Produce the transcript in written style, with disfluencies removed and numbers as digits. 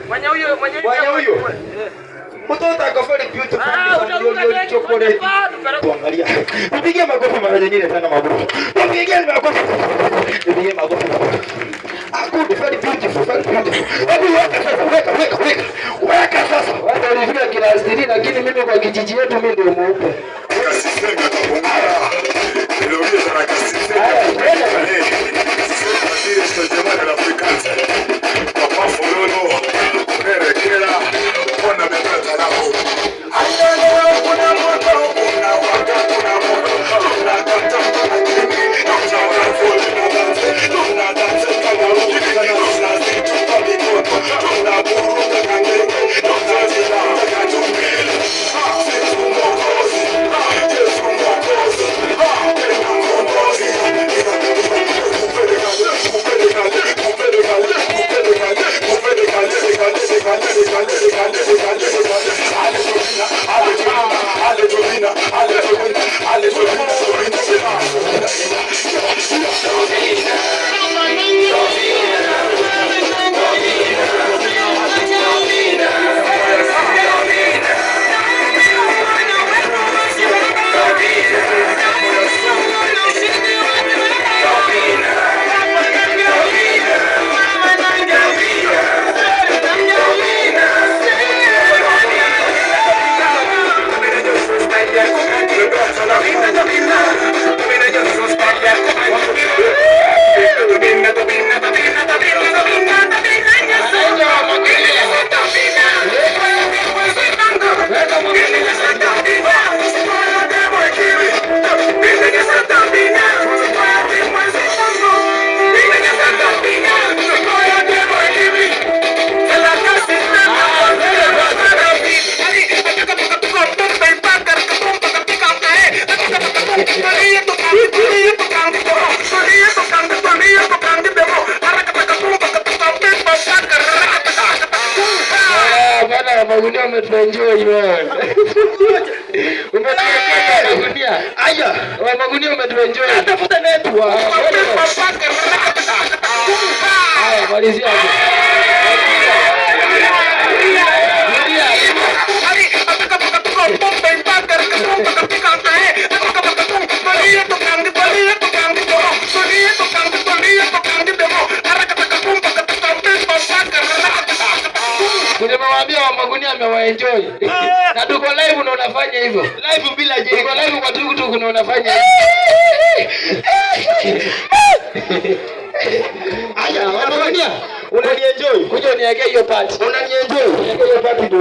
Mwenye huyo, mwenye Mwenye huyo. Mtoto ako very beautiful. Ah, utaruka tena, Chocolate. tupeleke. Tuangalia. Tupige makofi mara nyingine tena, mabro. Tupige makofi. Tupige makofi. Ah, good, very beautiful, very beautiful. Hebu weka sasa, weka, weka, weka. Weka sasa. Watu walifika class 3, lakini mimi kwa kijiji yetu mimi ndio mweupe. Système ya kabongara elobi ezalaka système Haya, ya twende. Système de l'Africains, papa Fololo onerekela mpona bebetalako ayano. Kuna moto unawaka, kuna moto tunakata, tunakata, tunaburuka kangenge, Yesu Mwokozi, Yesu Mwokozi, tena Mkombozi. Ah, bana, magunia umetuenjoy wewe. Umetuenjoy magunia. Aya. Wa magunia umetuenjoy. Tafuta network. Haya, malizia hapo. Rudia. Nimewaambia wa magunia amewaenjoy. Na tuko live na unafanya hivyo. Live bila Tuko jenga. live kwa TikTok na unafanya hivyo. Aya, Wa magunia, unanienjoy. Kuja uniwekee hiyo part. Unanienjoy. Niwekee hiyo part ndio.